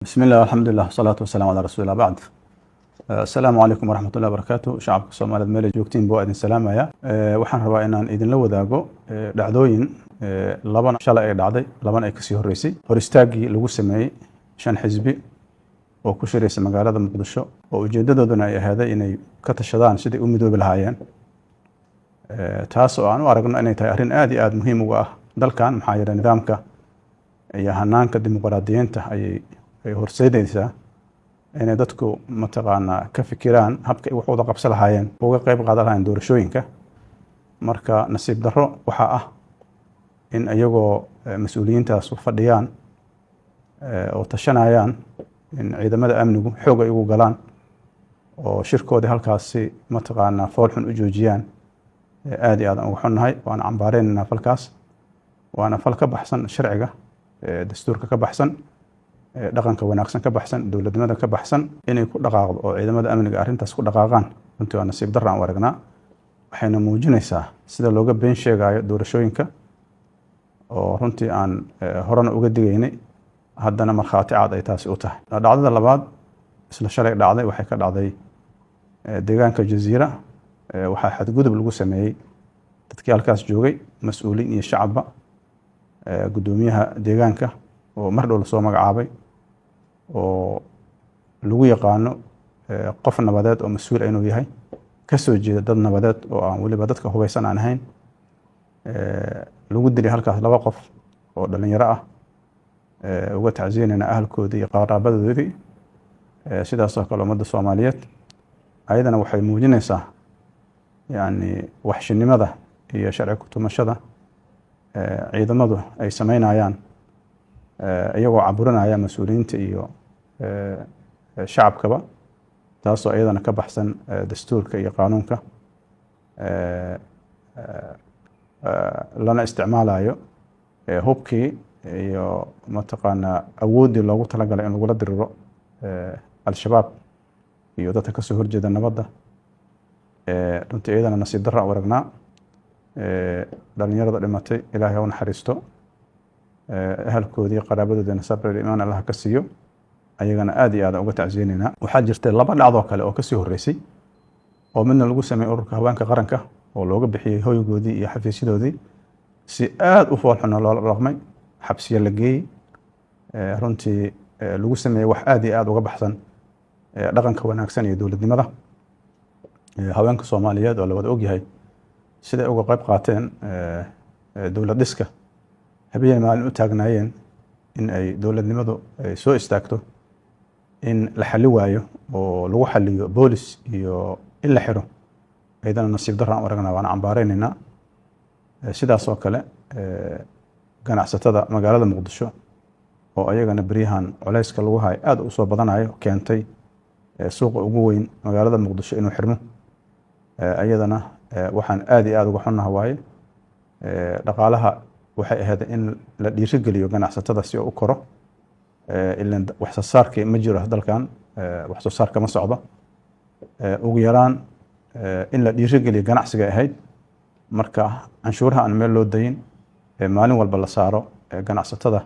Bismi illah, alxamdulilah, wasalaatu wasalaamu calaa rasuulillah, bacd. Asalaamu calaykum waraxmat ullahi barakaatu. Shacabka Soomaaliyeed meel ay joogtiin baa idin salaamaya. Waxaan rabaa inaan idinla wadaago dhacdooyin, labana shalay ay dhacday, labana ay kasii horreysay. Hor istaaggii lagu sameeyey shan xisbi oo ku shiraysa magaalada Muqdisho, oo ujeedadooduna ay ahaaday inay ka tashadaan sidai u midoobi lahaayeen, taas oo aan u aragno inay tahay arrin aad iyo aada muhiim uga ah dalkan, maxaa yeelay nidaamka iyo hanaanka dimuqraadiyiinta ayay ay horseydaysaa inay dadku mataqaanaa ka fikiraan habka ay wax wada qabsan lahaayeen, uga qeyb qaadan lahaayeen doorashooyinka. Marka nasiib darro waxaa ah in iyagoo mas-uuliyiintaas fadhiyaan oo tashanayaan in ciidamada amnigu xoog ay ugu galaan oo shirkoodii halkaasi mataqaanaa foolxun u joojiyaan. Aad iyo aad aan uga xunnahay, waana cambaareynayna falkaas, waana fal ka baxsan sharciga, dastuurka ka baxsan, dhaqanka wanaagsan ka baxsan, dowladnimada ka baxsan. Inay ku dhaqaaqdo oo ciidamada amniga arrintaas ku dhaqaaqaan runtii waa nasiib darro aan u aragnaa, waxayna muujinaysaa sida looga been sheegayo doorashooyinka, oo runtii aan horena uga digaynay, haddana markhaati cad ay taasi u tahay. Dhacdada labaad isla shalay dhacday, waxay ka dhacday deegaanka Jaziira. Waxaa xadgudub lagu sameeyey dadkii halkaas joogay, mas-uuliin iyo shacabba. Guddoomiyaha deegaanka oo mar dhow lasoo magacaabay, oo lagu yaqaano qof nabadeed oo mas-uul inuu yahay, kasoo jeeda dad nabadeed oo aan weliba dadka hubeysan aan ahayn, lagu dilay halkaas laba qof oo dhalinyaro ah. Uga tacsiyanayna ahalkoodii iyo qaraabadoodii, sidaasoo kale ummadda Soomaaliyeed. Ayadana waxay muujinaysaa yani waxshinimada iyo sharci kutumashada ciidamadu ay sameynayaan, iyagoo caburinaya mas-uuliyiinta iyo shacabkaba, taasoo iyadana ka baxsan dastuurka iyo qaanuunka, lana isticmaalayo hubkii iyo mataqaanaa awooddii loogu talagalay in lagula diriro Al-Shabaab iyo dadka kasoo horjeeda nabadda. Runtii iyadana nasiib darra u aragnaa. Dhalinyarada dhimatay Ilaahay ha u naxariisto, ahalkoodii qaraabadoodina sabr iimaan Allah ka siiyo, ayagana aad iyo aad uga tacsiyeynaynaa. Waxaa jirtay laba dhacdoo kale oo kasii horreysay, oo midna lagu sameeyey Ururka Haweenka Qaranka, oo looga bixiyey hoygoodii iyo xafiisyadoodii, si aad u foolxuna loola dhaqmay, xabsiyo la geeyey, runtii lagu sameeyey wax aad iyo aad uga baxsan dhaqanka wanaagsan iyo dowladnimada. Haweenka Soomaaliyeed oo la wada ogyahay siday uga qayb qaateen dowlad dhiska, habeen maalin u taagnaayeen in ay dowladnimadu ay soo istaagto, in la xali waayo oo lagu xaliyo boolis iyo in la xiro, iyadana nasiib darro aan u aragnaa, waana cambaareynayna. Sidaas oo kale ganacsatada magaalada Muqdisho oo ayagana beryahan culayska lagu hayo aad u soo badanayo, keentay suuqa ugu weyn magaalada Muqdisho inuu xirmo, iyadana waxaan aad iyo aad uga xunnaha waaye. Dhaqaalaha waxay ahayd in la dhiirigeliyo ganacsatada si uu u koro, ilan wax soo saarkii ma jiro dalkan, wax soo saar kama socdo. Ugu yaraan in la dhiirigeliyo ganacsiga ahayd. Marka canshuuraha aan meel loo dayin maalin walba la saaro ganacsatada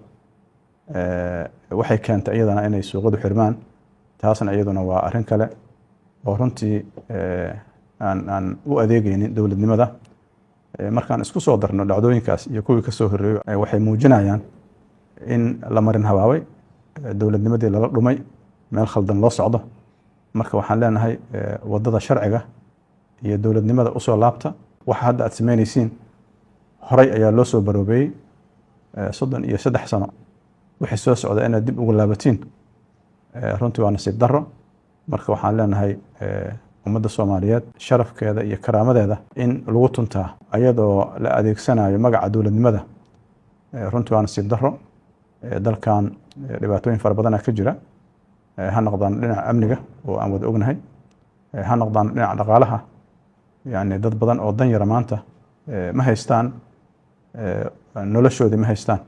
waxay keentay iyadana inay suuqadu xirmaan. Taasna iyaduna waa arrin kale oo runtii aan u adeegeynin dowladnimada. Markaan isku soo darno dhacdooyinkaas iyo kuwii kasoo horreeyey, waxay muujinayaan in la marin habaabay dowladnimadii, lala dhumay, meel khaldan loo socdo. Marka waxaan leenahay wadada sharciga iyo dowladnimada usoo laabta. Waxa hadda aad sameyneysiin horay ayaa loo soo baroobeeyey, 33 sano wixii soo socda inaad dib ugu laabatiin runtii waa nasiib darro. Marka waxaan leenahay ummadda Soomaaliyeed sharafkeeda iyo karaamadeeda in lagu tuntaa ayadoo la adeegsanayo magaca dowladnimada runtii waa nasiib darro. Dalkan dhibaatooyin fara badana ka jira, ha noqdaan dhinaca amniga oo aan wada ognahay, ha noqdaan dhinaca dhaqaalaha. Yani dad badan oo dan yara maanta ma haystaan noloshoodii, ma haystaan.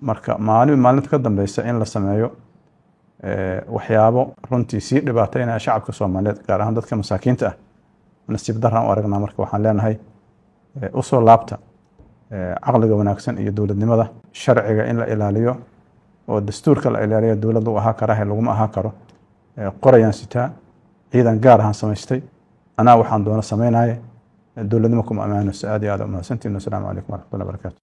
Marka maalin maalinta ka dambeysa in la sameeyo waxyaabo runtii sii dhibaateynaya shacabka Soomaaliyeed, gaar ahaan dadka masaakiinta ah, nasiib darraan u aragnaa. Marka waxaan leenahay usoo laabta caqliga wanaagsan iyo dowladnimada, sharciga in la ilaaliyo. Oo dastuurka la ilaaliya dowlad lagu ahaa karahe laguma ahaa karo. Qorayaan sitaa, ciidan gaar ahaan samaystay, anaa waxaan doono samaynaaye, dowladnimo kuma ammaanayso. Aad iyo aad umahadsantiin. Wasalaamu calaykum waraxmatullahi barakatu.